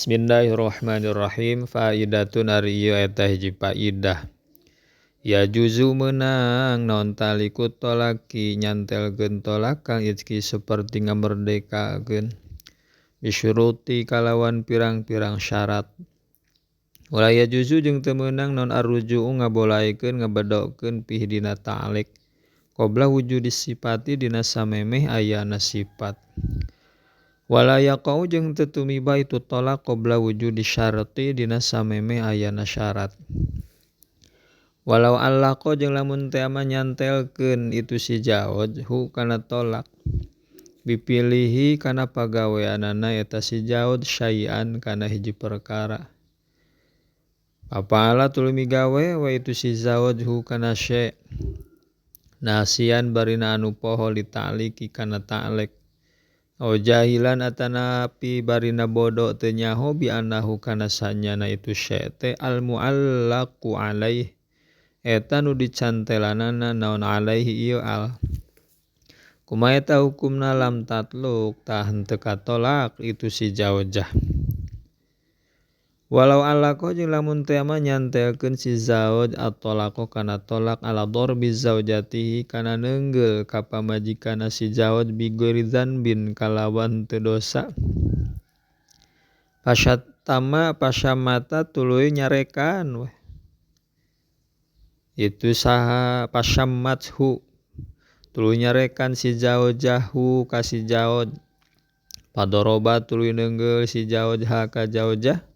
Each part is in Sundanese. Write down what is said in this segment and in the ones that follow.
Bismillahirrahmanirrahim. Faidatun ari ieu eta hiji faidah. Ya juzu meunang naon taliku tolaki nyantelkeun tolak kang itki saperti ngamerdekakeun bisyuruti kalawan pirang-pirang syarat. Wala ya juzu jeung teu meunang naon arruju'u ngabolaikeun ngabedokeun pihi dina ta'liq qabla wujudi sifati dina samemeh ayana sifat. Wala yaqau jeung teu tumiba itu tolak qabla wujudi syarati dina samemeh ayana syarat. Walau allaqo jeung lamun teh mah nyantelkeun itu si jaud hu kana tolak bipilihi kana pagaweanana eta si jaud syai'an kana hiji perkara. Apaala tuluy migawe wa itu si zaud hu kana syai' nasian barina anu poho li ta'liqi kana ta'liq. O jahilan atanapi barina bodoh teu nyaho bi annahu kana sanyana itu syai' teh al muallaqu alaih eta nu dicantelanana naon alaihi ieu al. Kumaha eta hukumna lam tatluk tah henteu katolak itu si zaujah. Walau alaqo jeung lamun teh mah nyantelkeun si zauj at-talaqo kana tolak ala darbi zaujatihi kana neunggeul ka pamajikanna si zauj bi ghairi dzanbin kalawan teu dosa. Pasyatama pasyamata tuluy nyarekan weh. Itu saha pasyamathu tuluy nyarekan si zaujahu ka si zauj. Padoroba tuluy neunggeul si zauj ha ka zaujah.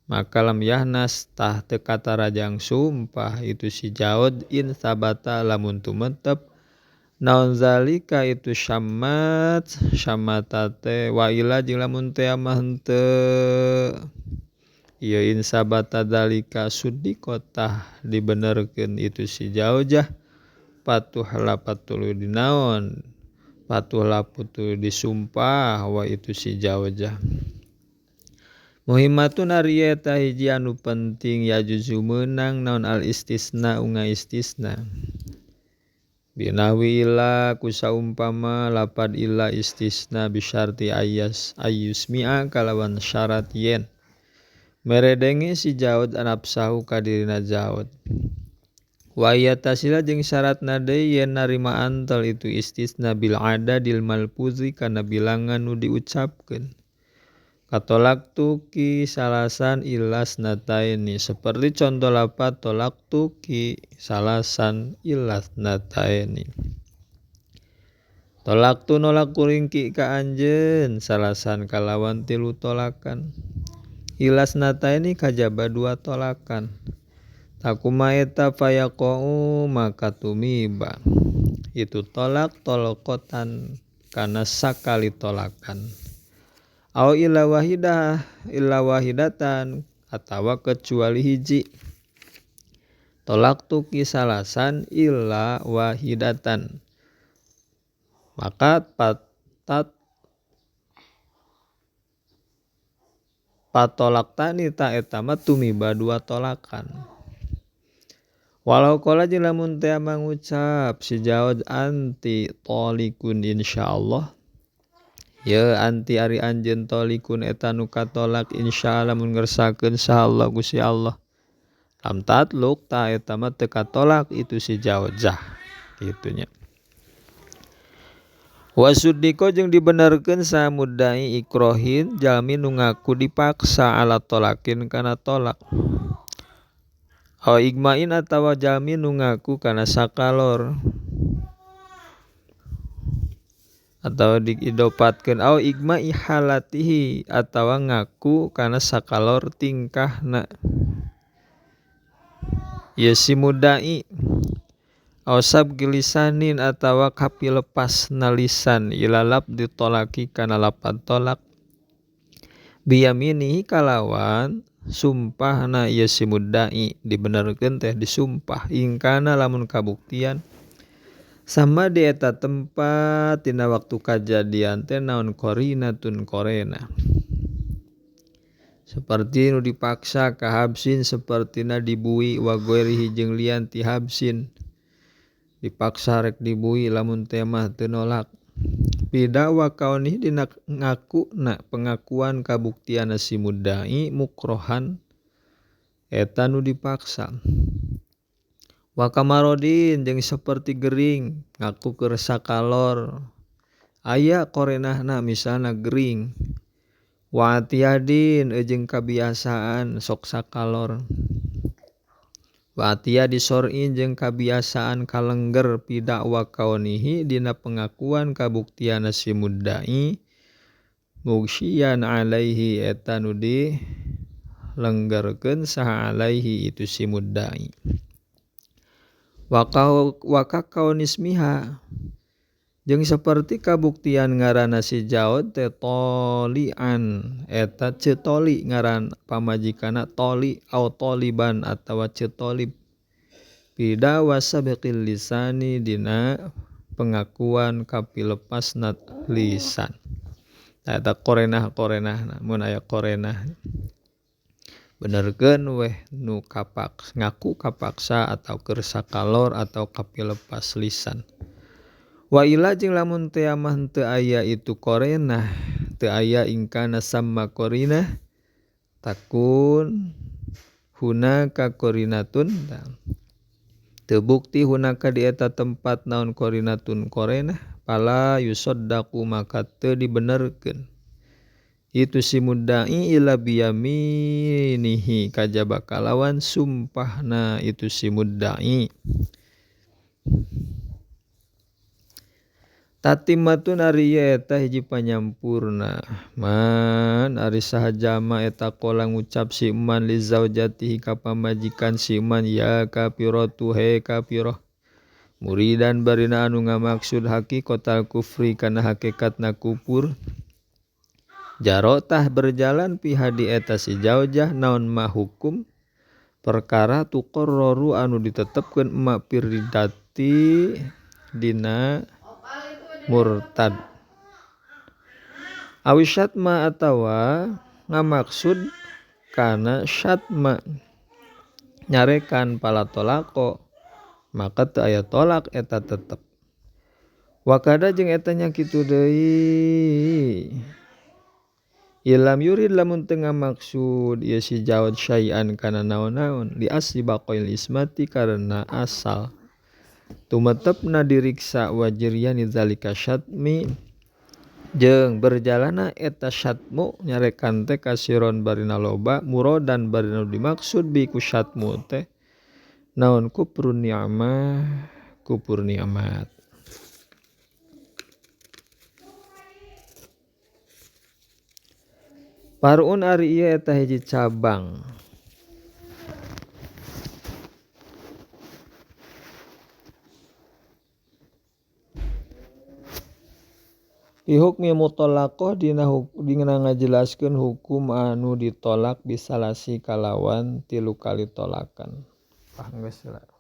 Maka lam yahnas tah teu katarajang sumpah itu si jaud in sabata lamun tumetep naon zalika itu syamat syamata teh wa ila jeung lamun teh mah henteu ieu in sabata zalika sudikotah dibenerkeun itu si jaujah patuh lapatuluy dinaon patuh laputu disumpah wa itu si jaujah. Muhimmatun ari eta hiji anu penting ya juzu meunang naon al istisna unga istisna. Binawi illa kusaumpama lapad illa istisna bisyarti ayas ayusmi'a kalawan syarat yen meredenge si jaud anapsahu ka dirina jaud. Wa yatasila jeung syaratna deui yen narima antel itu istisna bil adadil malfuzi kana bilangan nu diucapkeun. Katolak tuki salasan ilas nataini seperti contoh lapat tolak tuki salasan ilas nataini. Tolak tu nolak kuring ki ka anjeun salasan kalawan tilu tolakan. Ilas nataini kajaba dua tolakan. Takuma eta fayaqau maka tumiba. Itu tolak tolokotan kana sakali tolakan. Au illa wahidah illa wahidatan atawa kecuali hiji. Tolak tuki salasan illa wahidatan. Maka patat patolak tani ta eta mah tumiba dua tolakan. Walau qala jeung lamun teh mangucap si jaud anti talikun insyaallah. Ya anti ari anjeun tolikun eta nu katolak insyaallah mun ngersakeun saha Allah Gusti Allah. Lam tatluk ta eta mah teu katolak itu si jaujah kitu nya. Wasudiko jeung dibenerkeun saha mudai ikrohin jalmi nu ngaku dipaksa ala tolakin kana tolak. Au igmain atawa jalmi nu ngaku kana sakalor. Atau diidopatkeun au igma ihalatihi atawa ngaku kana sakalor tingkahna ieu si mudai au sabgilisanin atawa kapilepasna lisan ilalap ditolaki kana lapad tolak biyaminihi kalawan sumpahna ieu si mudai dibenerkeun teh disumpah ingkana lamun kabuktian sama di eta tempat dina waktu kajadian teh naon qorinatun qorena seperti nu dipaksa ka habsin sapertina dibui wa ghairihi jeung lian ti habsin dipaksa rek dibui lamun teh mah teu nolak. Bidakwa kauni dina ngakuna pengakuan kabuktian si mudai mukrohan eta nu dipaksa. Wa kamarodin jeung seperti gering ngaku keur sakalor aya korenahna misalna gering. Wa atiyadin jeung kabiasaan sok sakalor. Wa atiyadi sor'in jeung kabiasaan kalengger pidakwa kaunihi dina pengakuan kabuktian si mudai mugsyian alaihi eta nu dilenggerkeun saha alaihi itu si mudai. Wa kakaunismiha jeung saperti kabuktian ngaranna si jaud teh tolian eta cetoli ngaran pamajikanna toli au toliban atawa cetolib bidawa sabiqil lisani dina pengakuan kapilepasna lisan. Eta korenah-korenahna mun aya korenah benerkeun weh nu kapaksa ngaku kapaksa atau keur sakalor atau kapilepas lisan. Wa ila jeung lamun teu mah teu aya itu korenah teu aya ingkana samma korinah takun hunaka korinatun teu bukti hunaka di eta tempat naon korinatun korenah pala yusaddaqu maka teu dibenerkeun itu si mudai ila biyaminihi kajaba kalawan sumpahna itu si mudai. Tatimatun ari eta hiji panyampurna man ari saha jama eta qala ngucap si man li zaujatihi ka pamajikan si man ya kafiratu he kafirah muridan barina anu ngamaksud haqiqatal kufri kana hakikatna kufur jarotah berjalan piha di eta si jaujah naon ma hukum perkara tuqarraru anu ditetepkeun ma piridati dina murtad awi syatma atawa ngamaksud kana syatma nyarekan pala tolako maka teu aya tolak eta tetep wakada jeung eta nya kitu deui ilam yurid lamun teu ngamaksud ieu si jawad syai'an kana naon-naon li asli baqail ismati karena asal tumetepna diriksa wajriani zalika syatmi jeung berjalana eta syatmu nyarekan teh kasiron barina loba muradan barina dimaksud bi ku syatmu teh naon kufrun ni'mah kufur nikmat. Parun ari ieu eta hiji cabang Fi hukmi mutallaqah dina ngajelaskeun hukum anu ditolak bisalasi kalawan 3 kali tolakan. Pah geus lah.